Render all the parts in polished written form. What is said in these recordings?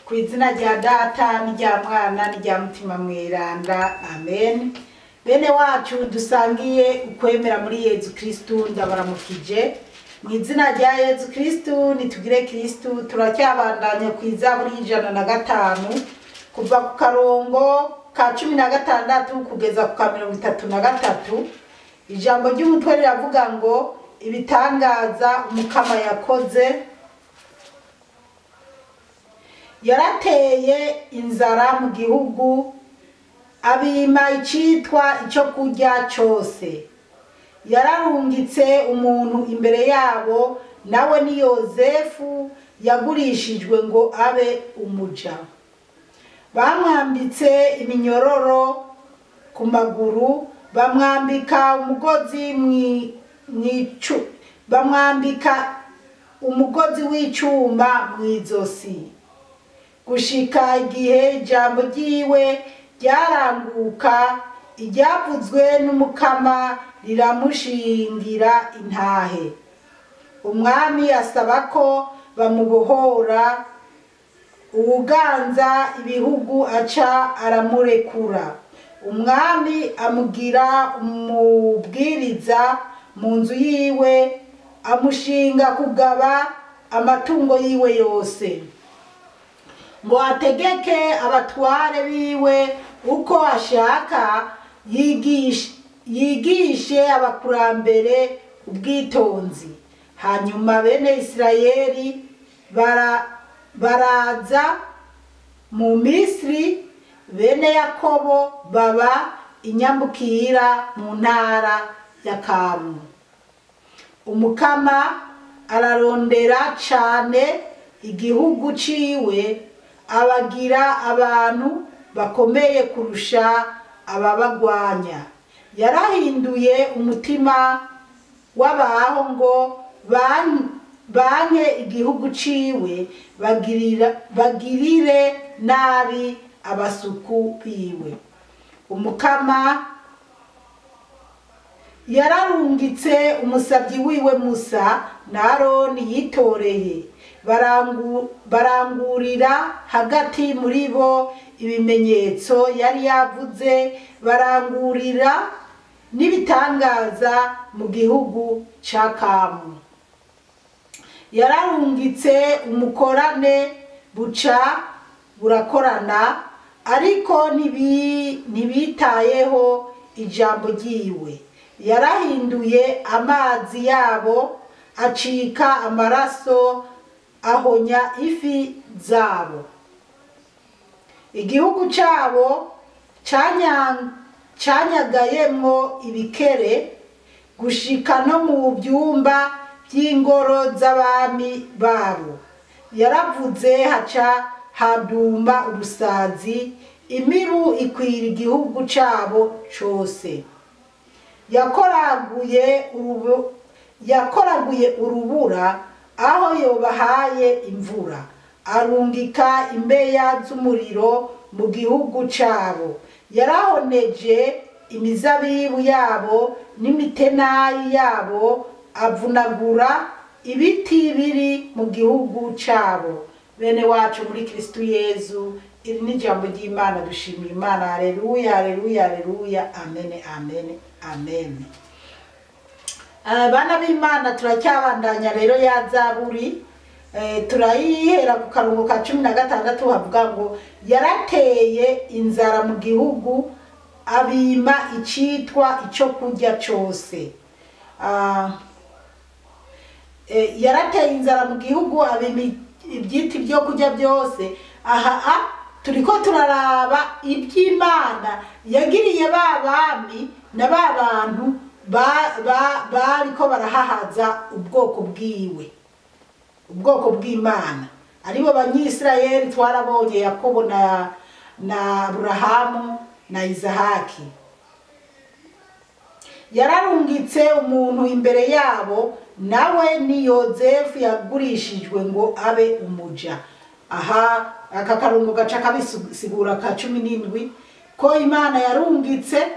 Ku izina rya Data n'irya Mwana n'irya Mutima Mweranda, amen. Bene wacu dusangiye ukwemera muri Yezu Kristu, ndabaramukije mu izina rya Yezu Kristu. Nitugire Kristu. Turacyabandanya ku izaburi 105, kuva ku karongo ka 16 kugeza ku ka 33. Ijambo ry'umutwe riravuga ngo ibitangaza Umukama yakoze. Yarateye inzara mu gihugu, abima icitwa icyo kurya cyose. Yararungitse umuntu imbere yabo, nawe ni Yozefu yagurishijwe ngo abe umuja. Bamwambitse iminyororo ku maguru, bamwambika umugozi mwicu, bamwambika umugozi w'icuma mw'izosi, gushika igihe ijambo ryiwe ryaranguka, iryavuzwe n'Umukama riramushingira intahe. Umwami asaba ko bamubohora, uwuganza ibihugu aca aramurekura. Umwami amugira umubwiriza mu nzu yiwe, amushinga kugaba amatungo yiwe yose, ngo ategeke abatware biwe uko ashaka, yigishe abakurambere ubwitonzi. Hanyuma bene Isirayeli baraza mu Misiri, bene Yakobo baba inyambukira mu ntara ya Kamu. Umukama ararondera cane igihugu ciwe, abagira abantu bakomeye kurusha ababagwanya. Yarahinduye umutima w'abaho ngo banke igihugu ciwe, bagirire nabi abasuku biwe. Umukama yararungitse umusabyi wiwe Musa na Aroni yitoreye, barangurira hagati muri bo ibimenyetso yari yavuze, barangurira n'ibitangaza mu gihugu ca Kamu. Yararungitse umukorane, buca burakorana, ariko ntibitayeho ijambo ryiwe. Yarahinduye amazi yabo acika amaraso, ahonya ifi zabo. Igihugu cabo canyagayemwo ibikere, gushika no mu byumba by'ingoro z'abami babo. Yaravuze haca hadumba urusazi, imibu ikwira igihugu cabo cose. Yakoraguye urubura aho yobahaye imvura, arungika imbeya z'umuriro mu gihugu cabo. Yarahoneje imizabibu yabo n'imitenayi yabo, avunagura ibiti biri mu gihugu cabo. Bene wacu muri Kristu Yezu, iri ni ijambo ry'Imana. Dushimira Imana. Haleluya, haleluya, haleluya, amen, amen, amen. Bana b'Imana, turacyabandanya rero ya zaburi. Turayihera ku karongo ka 16, havuga ngo yarateye inzara mu gihugu, abima icitwa ico kurya cose. Yarateye inzara mu gihugu, abima ibyiti byo kurya byose. Aha turiko turaraba iby'Imana yagiriye ba bami na ba bantu bariko barahahaza ubwoko bwiwe, ubwoko bw'Imana, aribo Banyisirayeli. Twarabonye Yakobo na Aburahamu na Izahaki. Yararungitse umuntu imbere yabo, nawe ni Yozefu yagurishijwe ngo abe umuja. Aha aka karungo gaca kabisigura ka 17, ko Imana yarungitse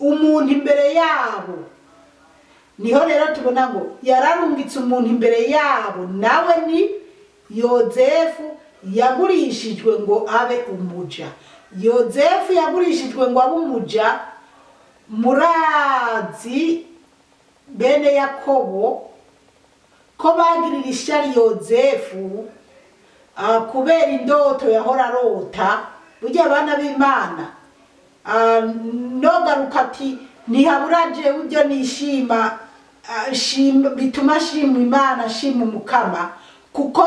umuntu imbere yabo. Niho rero tubona ngo yararungitse umuntu imbere yabo, nawe ni Yozefu. Yagurishijwe ngo abe umuja. Yozefu yagurishijwe ngo abe umuja. Murazi bene Yakobo ko bagirira ishyari Yozefu kubera indoto yahora arota. Burya abana b'Imana, nogaruka ati ntihabura jewe ibyo nishima, bituma shima Imana, shima Umukama, kuko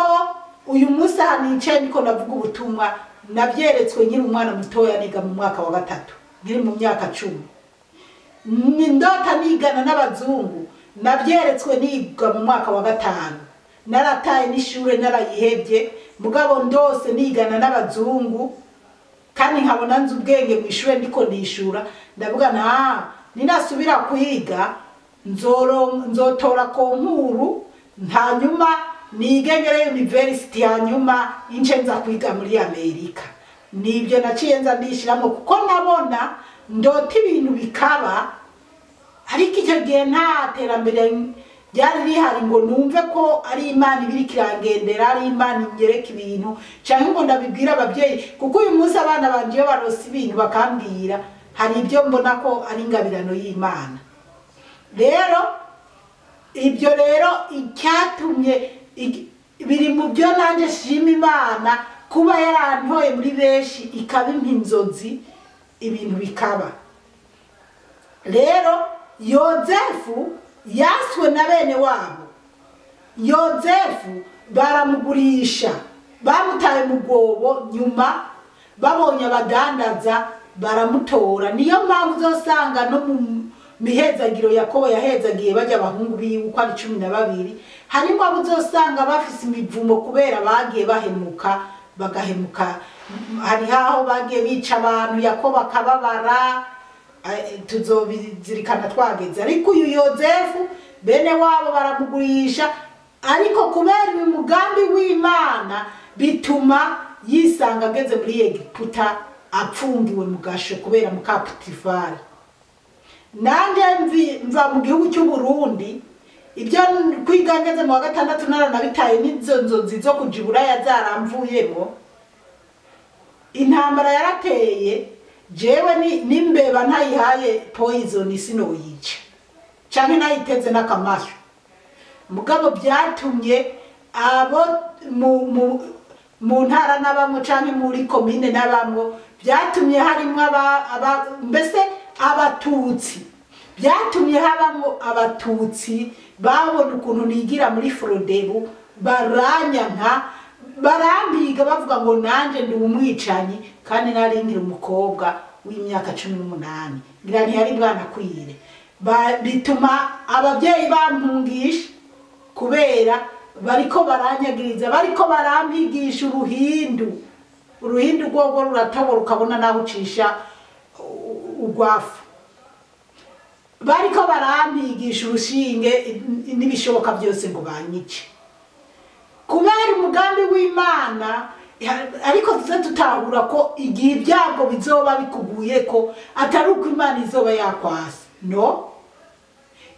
uyu munsi aha nicaye niko ndavuga ubutumwa nabyeretswe nkiri umwana mutoya, niga mu mwaka wa 3, nkiri mu myaka 10. Ndota nigana n'abazungu nabyeretswe niga mu mwaka wa 5. Narataye n'ishure narayihebye, mugabo ndose nigana n'abazungu kandi nkabona nzi ubwenge mu ishure ndiko ndishura, ndavuga nta ninasubira kwiga nzotora konkuru, hanyuma nige ngere university, hanyuma ince nza kwiga muri Amerika. Nibyo naciye nza ndishiramo kuko nabona ndota ibintu bikaba, ariko icyo gihe nta terambere ryari rihari ngo numve ko ari Imana ibiri kirangendera, ari Imana inyereka ibintu canke ngo ndabibwira ababyeyi, kuko uyu munsi abana banje iyo barose ibintu bakambwira hari ibyo mbona ko ari ingabirano y'Imana. Rero ibyo rero icyatumye biri mu byo nanje shima Imana kuba yarantoye muri benshi ikaba inzozi ibintu bikaba. Rero Yozefu yaswe na bene wabo. Yozefu baramugurisha, bamutaye mu rwobo, nyuma babonye abadandaza baramutora. Niyo mpamvu uzosanga no mu mihezagiro Yakobo yahezagiye bajya abahungu biwe uko ari 12, harimo abo uzosanga bafise imivumo kubera bagiye bahemuka, bagahemuka. Hari aho bagiye bica abantu, Yakobo akababara, tuzobizirikana twageze. Ariko uyu Yozefu bene wabo baramugurisha, ariko kubera uyu mugambi w'Imana bituma yisanga ageze muri Egiputa apfungiwe mu gasho kubera muka Potifari. Nanje mva mu gihugu cy'u Burundi, ibyo kwiga ngeze mu wa 6 naranabitaye, n'izo nzozi zo kuja Iburaya zaramvuyemo. Intambara yarateye, jewe n'imbeba ntayihaye poison sinoyica canke nayiteze n'akamashu. Mugabo byatumye abo mu ntara n'abamwe canke muri komine n'abamwe, byatumye harimwo mbese abatutsi, byatumye habamwo abatutsi babona ukuntu nigira muri Frodebu, baranyanka, barambiga bavuga ngo nanje ndi umwicanyi, kandi nari nkiri umukobwa w'imyaka 18, ngira ntiyari bwanakwire. Bituma ababyeyi bampungisha kubera bariko baranyagiriza, bariko barampigisha uruhindu. Uruhindu rwogo ruratobora ukabona naho ucisha urwafu. Bariko barampigisha urushinge n'ibishoboka byose ngo banyice kubera umugambi w'Imana. Ariko tuze tutahura ko igihe ibyago bizoba bikuguye ko atari uko Imana izoba yakwasa. No,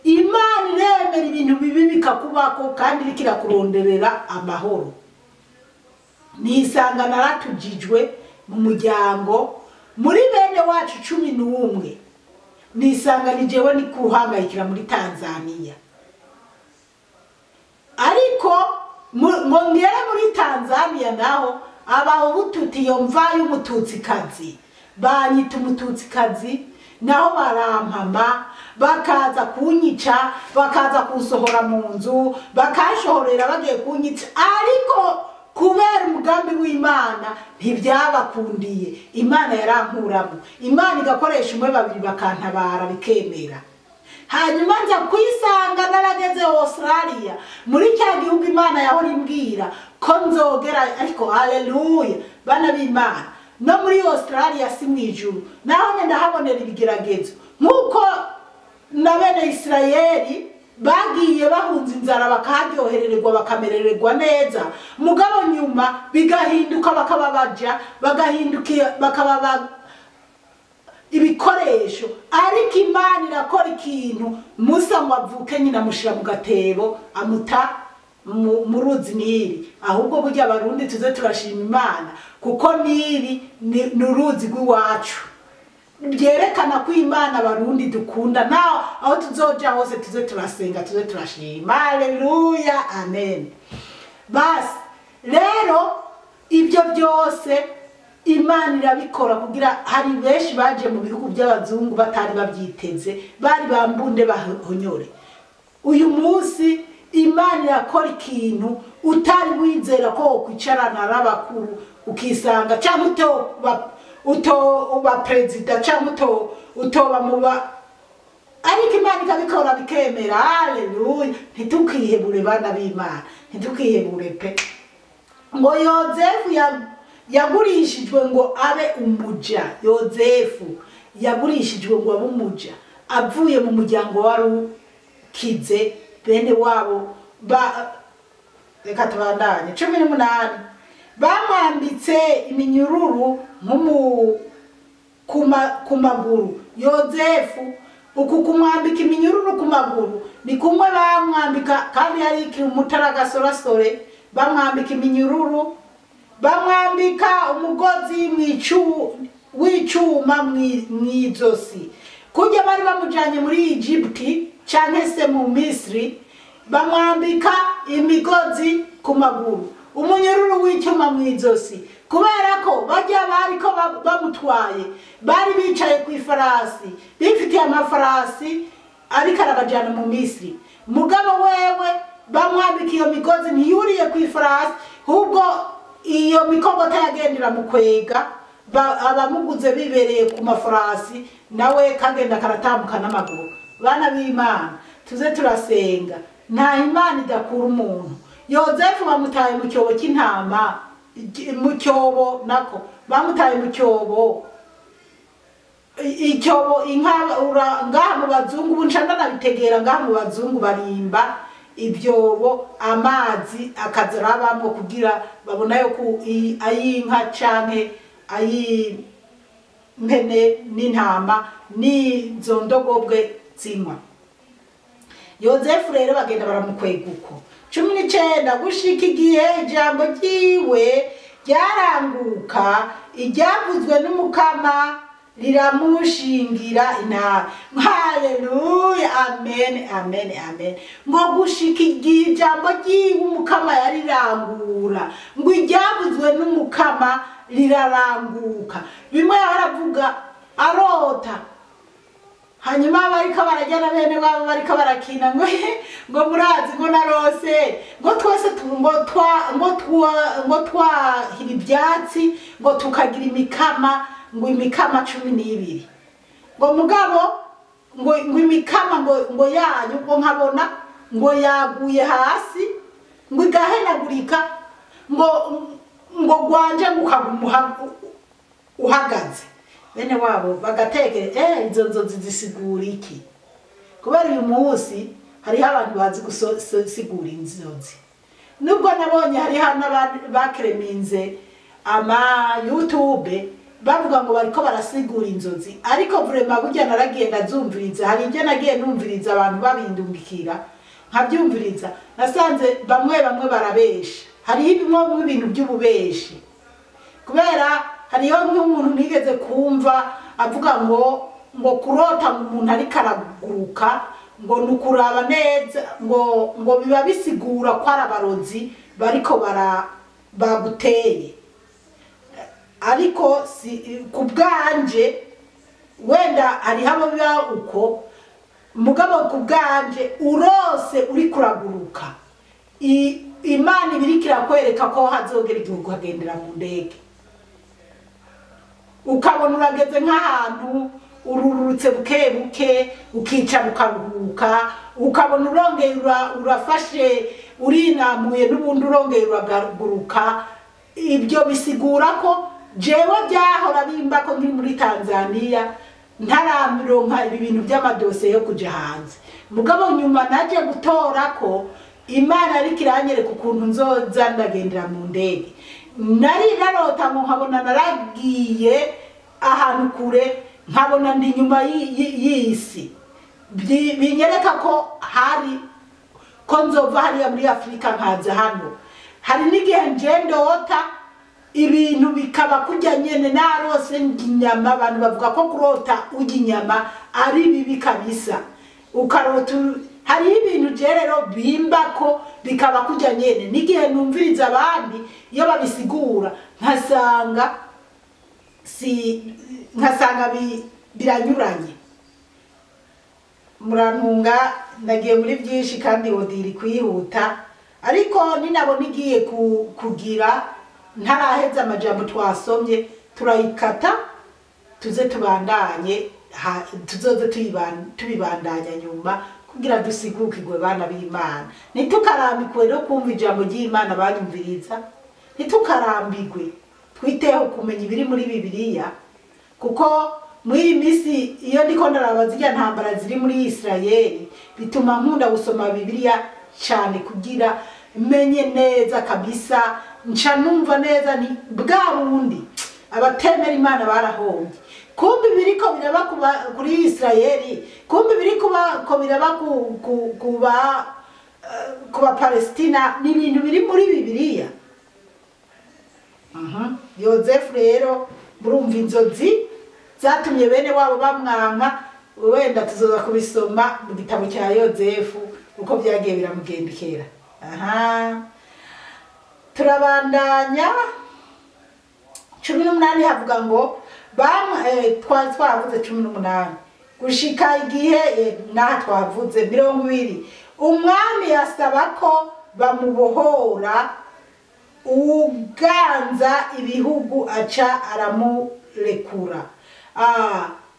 Imana iremera ibintu bibi bikakubako kandi iriko irakuronderera amahoro. Nisanga naratujijwe mu muryango muri bene wacu 11, nisanga ni jewe ni kuhangayikira muri Tanzania. Ariko ngo ngere muri Tanzania naho abaho bututi iyo mva y'umututsikazi, banyita umututsikazi, naho barampama, bakaza kunyica, bakaza kunsohora mu nzu, bakashohorera bagiye kunyica. Ariko kubera umugambi w'Imana ntibyabakundiye, Imana yarankuramo, Imana igakoresha umwe babiri bakantabara bikemera. Hanyuma nza kwisanga narageze Australia, muri cya gihugu Imana yahora imbwira ko nzogera. Ariko haleluya bana b'Imana, no muri Australia si mwijuru, naho ndahabonera ibigeragezo nkuko na bene Isirayeli bagiye bahunze inzara bakaryoherererwa bakamerererwa neza, mugabo nyuma bigahinduka bakababaja, bagahinduka bakababa ibikoresho. Ariko Imana irakora ikintu, Musa ngo avuke nyina amushira mu gatebo, amuta mu ruzi Nili. Ahubwo burya Abarundi tuze turashima Imana kuko Nili ni uruzi rw'iwacu, byerekana ko Imana Abarundi dukunda. Naho aho tuzoja hose tuze turasenga, tuze turashima. Haleluya, amen. Basi rero ibyo byose Imana irabikora kugira hari benshi baje mu bihugu by'abazungu batari babyiteze, bari bambunde bahonyore. Uyu munsi Imana irakora ikintu utari wizera ko wokwicarana n'abakuru ukisanga, cyangwa utoba perezida, cyangwa utoba muba, ariko Imana ikabikora bikemera. Haleluya! Ntitukihebure bana b'Imana, ntitukihebure pe. Ngo Yozefu yagurishijwe ngo abe umuja. Yozefu yagurishijwe ngo abe umuja avuye mu muryango wari ukize, bene wabo ba. Reka tubandanye. 18, bamwambitse iminyururu ku maguru. Yozefu uku kumwambika iminyururu ku maguru ni kumwe bamwambika, kandi yari ikiri umutaragasorasore, bamwambika iminyururu, bamwambika umugozi w'icuma mw'izosi. Kujya bari bamujanye muri Egypti canke se mu Misri, bamwambika imigozi ku maguru, umunyururu w'icyuma mw'izosi, kubera ko bajya bariko bamutwaye bari bicaye ku ifarasi, bifitiye amafarasi, ariko arabajana mu Misri. Mugabo wewe bamwambika iyo migozi, ntiyuriye ku ifarasi, ahubwo iyo mikogota yagendera mu kwega, abamuguze bibereye ku mafarasi, nawe kagenda karatambuka n'amaguru. Bana b'Imana, tuze turasenga, nta Imana idakura umuntu. Yozefu bamutaye mu cyobo cy'intama, mu cyobo nako bamutaye mu cyobo, icyobo inka ngaha mu bazungu, ubu nca ndanabitegera, ngaha mu bazungu barimba ibyobo, amazi akaza arabamwo kugira babona yuko ay'inka canke ay'impene n'intama n'izo ndogobwe zinywa. Yozefu rero bagenda baramukwega uko. 19, gushika igihe ijambo ryiwe ryaranguka, iryavuzwe n'Umukama riramushingira intara. Haleluya, amen, amen, amen. Ngo gushika igihe ijambo ryiwe Umukama yarirangura, ngo iryavuzwe n'Umukama riraranguka. Bimwe yaravuga arota, hanyuma bariko barajyana bene wabo bariko barakina, ngo ngo murazi ngo narose ngo twese ngo twa ngo twa ngo twahira ibyatsi, ngo tukagira imikama, ngo imikama 12, ngo mugabo ngo imikama ngo yanyu ngo nkabona ngo yaguye hasi, ngo igahenagurika, ngo ngo gwanje ngukagumuha uhagaze. Bene wabo bagatekere, izo nzozi zisigura iki? Kubera uyu munsi hariho abantu bazi gusigura inzozi, nubwo nabonye hariho n'abakereminze ama YouTube bavuga ngo bariko barasigura inzozi, ariko vraiment burya naragenda zumviriza, hari ibyo nagiye numviriza abantu babindungikira nkabyumviriza, nasanze bamwe bamwe barabesha. Hariho bimwe mu bintu by'ububeshi, kubera hariho nk'umuntu nigeze kumva avuga ngo ngo kurota umuntu ariko araguruka ngo nukuraba neza, ngo ngo biba bisigura ko ari abarozi bariko baguteye. Ariko si ku bwanje, wenda hariho abo biba uko, mugabo ku bwanje urose uri kuraguruka, Imana ibiriko irakwereka ko hazogera igihe ukagendera mu ndege, ukabona urageze nk'ahantu ururutse buke buke, ukicara ukaruhuka, ukabona urongeye urafashe urinamuye, n'ubundi urongeye uraguruka. Ibyo bisigura ko jewe byahora bimba ko nkiri muri Tanzania ntaramironka ibi bintu by'amadosiye yo kuja hanze. Mugabo nyuma naje gutora ko Imana ariko iranyereka ukuntu nzoza ndagendera mu ndege. Nari narota ngo nkabona naragiye ahantu kure, nkabona ndi nyuma y'isi, binyereka ko hari ko nzova hariya muri Afurika nkaza hano. Hari n'igihe nje ndota ibintu bikaba kurya nyene, narose inyama. Abantu bavuga ko kurota urya inyama ari bibi kabisa, ukarota. Hariho ibintu je rero bimbako bikaba kurya nyene. N'igihe numviriza abandi iyo babisigura, nkasanga si nkasanga biranyuranye. Murantunga, nagiye muri byinshi kandi odiri kwihuta, ariko ninabona igiye kugira ntaraheza amajambo twasomye, turayikata tuze tubandanye, tuzoze tubibandanya nyuma kugira dusigukirwe. Bana b'Imana, ntitukarambikwe no kumva ijambo ry'Imana. Banyumviriza, ntitukarambigwe, twiteho kumenya ibiri muri Bibiliya, kuko muri iyi minsi iyo ndiko ndaraba zirya ntambara ziri muri Isirayeli, bituma nkunda gusoma Bibiliya cyane kugira menye neza kabisa. Nca numva neza ni bwa bundi abatemera Imana barahombye. Kumbe biriko biraba kuri Isirayeli, kumbe biri kuba ko biraba ku ba Palestina, ni ibintu biri muri Bibiliya. Yozefu rero, murumva inzozi zatumye bene wabo bamwanka. Wenda tuzoza kubisoma mu gitabo cya Yozefu uko byagiye biramugendekera. Aha turabandanya 18, havuga ngo twari twavuze 18 gushika igihe n'aha twavuze 20. Umwami yasaba ko bamubohora, uganza ibihugu aca aramurekura.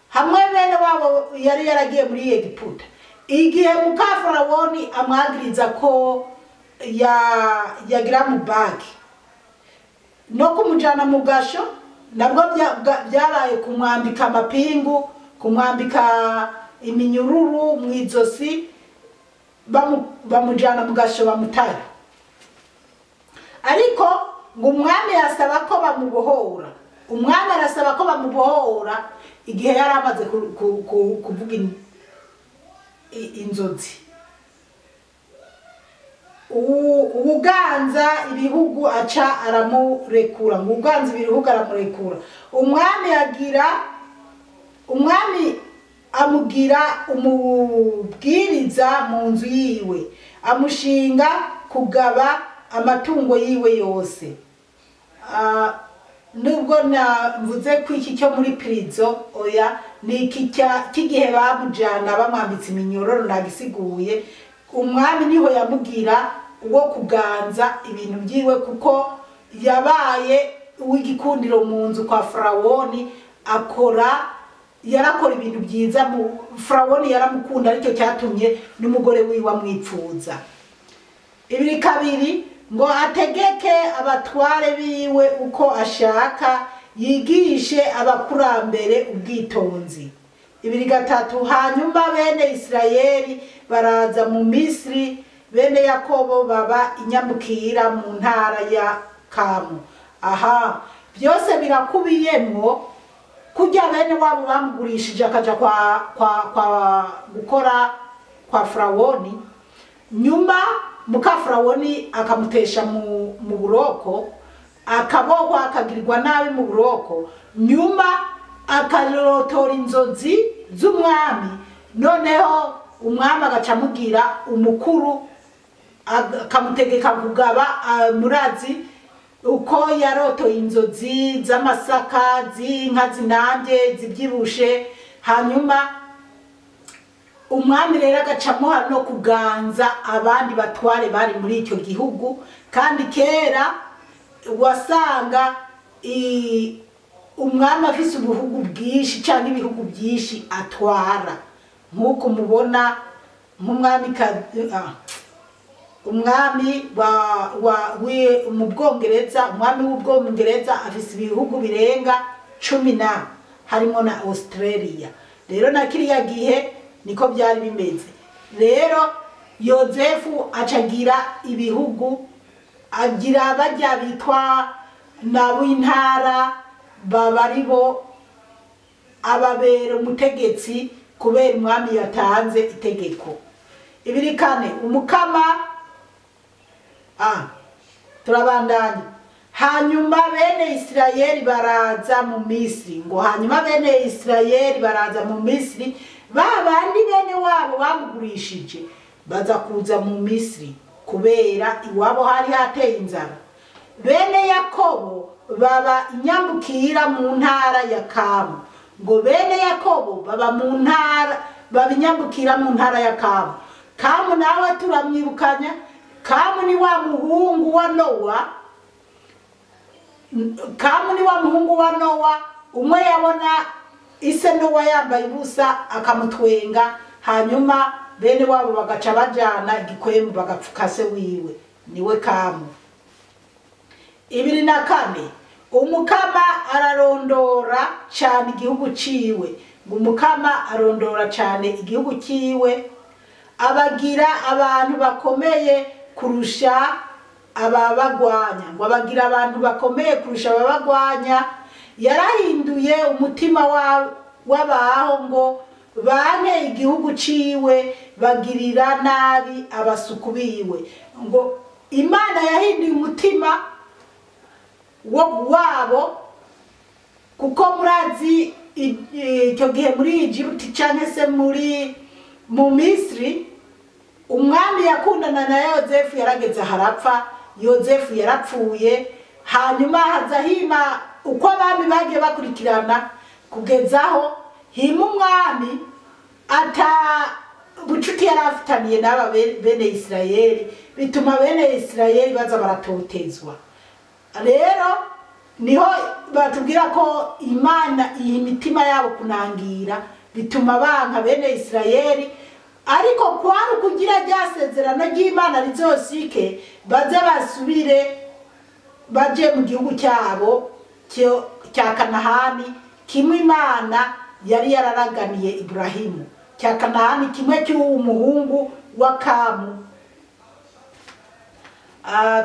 Hamwe bene wabo yari yaragiye muri Egiputa, igihe muka Farawoni amwagiriza ko yagira mu baki no kumujana mu gasho, nabwo byabaye kumwambika amapingu, kumwambika iminyururu mu izosi, bamujana mu gasho, bamutaye. Ariko ngo umwami yasaba ko bamubohora, umwami arasaba ko bamubohora igihe yari amaze kuvuga inzozi. Ubuganza ibihugu aca aramurekura, ngo uganza ibihugu aramurekura. Umwami agira, umwami amugira umubwiriza mu nzu yiwe, amushinga kugaba amatungo yiwe yose. Nubwo navuze ko iki cyo muri prison, oya, ni iki cy'igihe bamujana bamwambitse iminyororo, nagisiguye. Umwami niho yamugira uwo kuganza ibintu byiwe, kuko yabaye uw'igikundiro mu nzu kwa Farawoni, akora yarakora ibintu byiza mu Farawoni yaramukunda, aricyo cyatumye n'umugore wiwe amwipfuza. 2:2 ngo ategeke abatware biwe uko ashaka, yigishe abakurambere ubwitonzi. 2:3 hanyuma bene Isirayeli baraza mu Misiri, bene Yakobo baba inyambukira mu ntara ya Kamu. Aha byose birakubiyemwo kujya bene wabo bamugurishije akaja kwa gukora kwa Farawoni, nyuma muka Farawoni akamutesha mu buroko, akabohwa, akagirirwa nabi mu buroko, nyuma akarotora inzozi z'umwami, noneho umwami agaca amugira umukuru, akamutegeka kugaba. Murazi uko yarotoye inzozi z'amasaka, z'inka zinambye zibyibushe. Hanyuma umwami rero agaca amuha no kuganza abandi batware bari muri icyo gihugu. Kandi kera wasanga umwami afise ubuhugu bwinshi cyangwa ibihugu byinshi atwara, nk'uko mubona nk'umwami umwami wa mu Bwongereza. Umwami w'Ubwongereza afise ibihugu birenga 10 na harimo na Australia. Rero na kiriya gihe niko byari bimeze. Rero Yozefu acagira ibihugu, agira bajya bitwa nab'intara babaribo, ababera umutegetsi kubera umwami yatanze itegeko. 2:4 umukama turabandanya. Hanyuma bene Isirayeli baraza mu Misiri. Ngo hanyuma bene Isirayeli baraza mu Misiri, babandi bene wabo bamugurishije baza kuza mu Misiri kubera iwabo hari hateye inzara. Bene Yakobo baba inyambukira mu ntara ya Kamu. Ngo bene Yakobo baba mu ntara, baba inyambukira mu ntara ya Kamu. Kamu nawe turamwibukanya. Kamu ni wa muhungu wa Nowa. Kamu ni wa muhungu wa Nowa, umwe yabona ise Nowa yambaye ubusa akamutwenga, hanyuma bene wabo bagaca bajana igikwembe bagapfuka se wiwe, niwe Kamu. 2:4 umukama ararondora cyane igihugu ciwe. Ngo umukama arondora cyane igihugu ciwe, abagira abantu bakomeye kurusha ababagwanya. Ngo abagira abantu bakomeye kurusha ababagwanya. Yarahinduye umutima w'abaho ngo banke igihugu ciwe, bagirira nabi abasuku biwe. Ngo Imana yahinduye umutima wabo, kuko murazi icyo gihe muri Egiputa canke se mu Misiri, umwami yakundana na Yozefu yarageze harapfa, Yozefu yarapfuye. Hanyuma haza hima uko abami bagiye bakurikirana kugezaho hima umwami ata bucuti yarafitaniye n'aba bene Isirayeli, bituma bene Isirayeli baza baratotezwa. Rero niho batubwira ko Imana iyi mitima yabo kunangira, bituma banka bene Isirayeli. Ariko kwari kugira ryasezerano ry'Imana rizosike, baze basubire baje mu gihugu cyabo cya Kanahani, kimwe Imana yari yararaganiye Ibrahimu, cya Kanahani kimwe cy'umuhungu wa Kamu.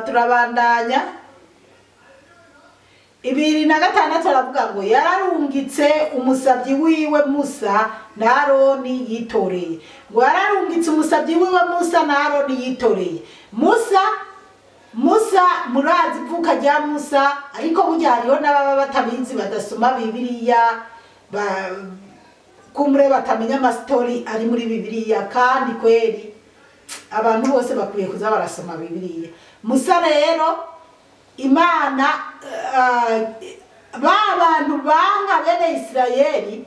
Turabandanya. 2:6 aravuga ngo yararungitse umusabyi wiwe Musa na Aroni yitoreye. Ngo yararungitse umusabyi wiwe Musa na Aroni yitoreye. Musa murazi ivuka rya Musa, ariko burya hariho n'ababa batabizi badasoma Bibiliya, kumure batamenya amastori ari muri Bibiliya. Kandi kweri abantu bose bakwiye kuza barasoma Bibiliya. Musa rero Imana ba bantu banka bene Isirayeli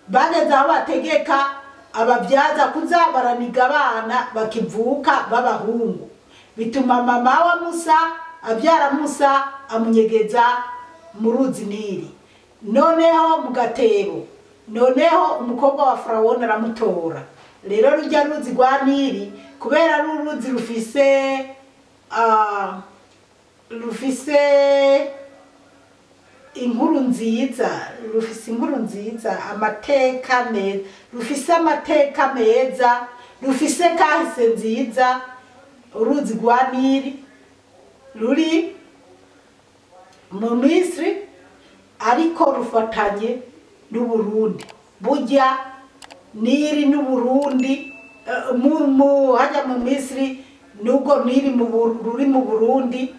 bageze aho bategeka ababyaza kuza baraniga abana bakivuka b'abahungu, bituma mama wa Musa abyara Musa amunyegeza mu ruzi Nili, noneho mu gatebo, noneho umukobwa wa Farawoni aramutora. Rero rujya ruzi rwa Nili, kubera ari uruzi rufise inkuru nziza, rufise inkuru nziza, amateka meza, rufise amateka meza, rufise kahise nziza. Uruzi rwa Nili ruri mu Misiri ariko rufatanye n'Uburundi. Burya Nili n'Uburundi hajya mu Misiri, nubwo Nili ruri mu Burundi,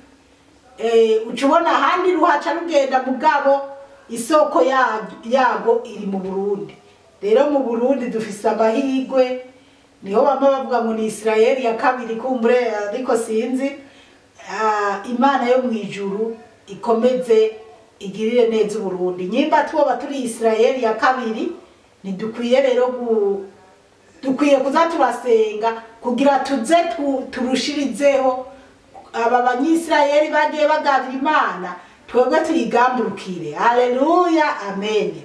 ucubona ahandi ruhaca rugenda, mugabo isoko yago iri mu Burundi. Rero mu Burundi dufise amahirwe, niho bamwe bavuga ngo ni Isirayeli ya kabiri kumbure, ariko sinzi. Imana yo mu ijuru ikomeze igirire neza Uburundi. Nyimba twoba turi Isirayeli ya kabiri, ntidukwiye rero dukwiye kuza turasenga kugira tuze turushirizeho aba banyisirayeli bagiye bagabira Imana, twebwe tuyigamburukire. Haleluya, amen.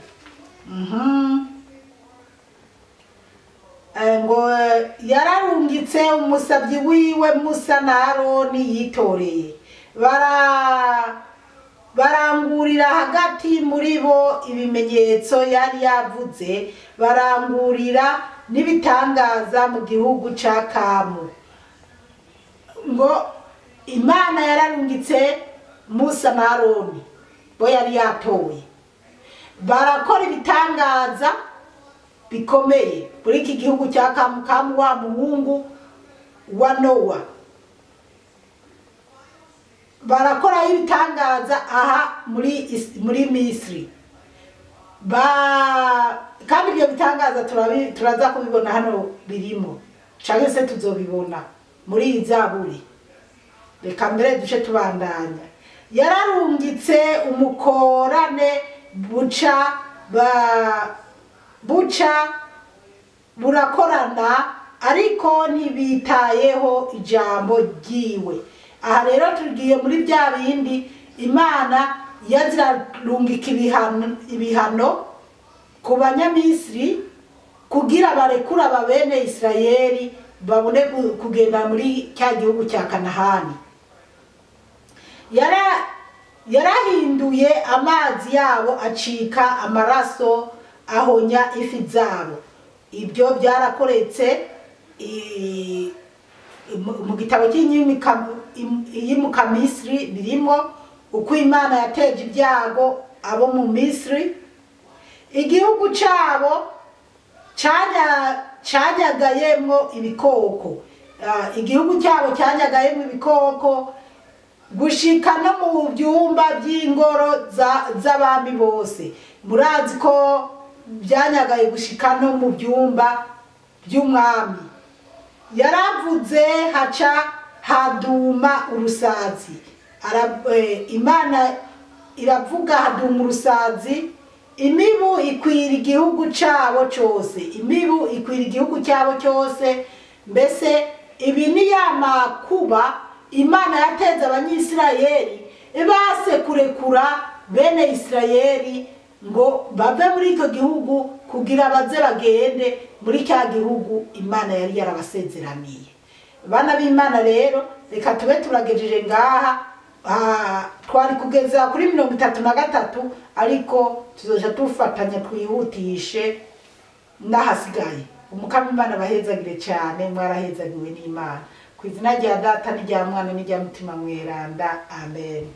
Ngo yararungitse umusabyi wiwe Musa na Aroni yitoreye, barangurira hagati muri bo ibimenyetso yari yavuze, barangurira n'ibitangaza mu gihugu ca Kamu. Ngo Imana yararungitse Musa na Aroni bo yari yatoye, barakora ibitangaza bikomeye muri iki gihugu cya Kamu. Kamu wa muhungu wa Nowa. Barakora ibitangaza aha muri Misiri. Kandi ibyo bitangaza turaza kubibona hano birimo, canke se tuzobibona muri iyi zaburi. Reka mbere duce tubandanya. Yararungitse umukorane buca burakorana, ariko ntibitayeho ijambo ryiwe. Aha rero tugiye muri bya bindi Imana yazirarungika ibihano ku Banyamisiri kugira barekura babene Isirayeli babone kugenda muri cya gihugu cya Kanahani. Yarahinduye amazi yabo acika amaraso, ahonya ifi zabo. Ibyo byarakoretse mu gitabo cy'Iyimuka-Misiri, birimo uko Imana yateje ibyago abo mu Misiri. Igihugu cyabo cyanyagayemwo ibikoko, igihugu cyabo cyanyagayemwo ibikoko gushika no mu byumba by'ingoro z'abami bose. Murazi ko byanyagaye gushika no mu byumba by'umwami. Yaravuze haca haduma urusazi. Imana iravuga haduma urusazi, imibu ikwira igihugu cyabo cyose, imibu ikwira igihugu cyabo cyose. Mbese ibi ni ya makuba Imana yateze Abanyisirayeli ibase kurekura bene Isirayeli ngo bave muri icyo gihugu kugira baze bagende muri cya gihugu Imana yari yarabasezeraniye. Bana b'Imana rero reka tube turagejeje ngaha. Twari kugeza kuri 33, ariko tuzoja tufatanya twihutishe n'ahasigaye. Umukama Imana bahezagire cyane, mwarahezagiwe n'Imana. Ku izina rya Data n'irya Mwana n'irya Mutima Mweranda, amen.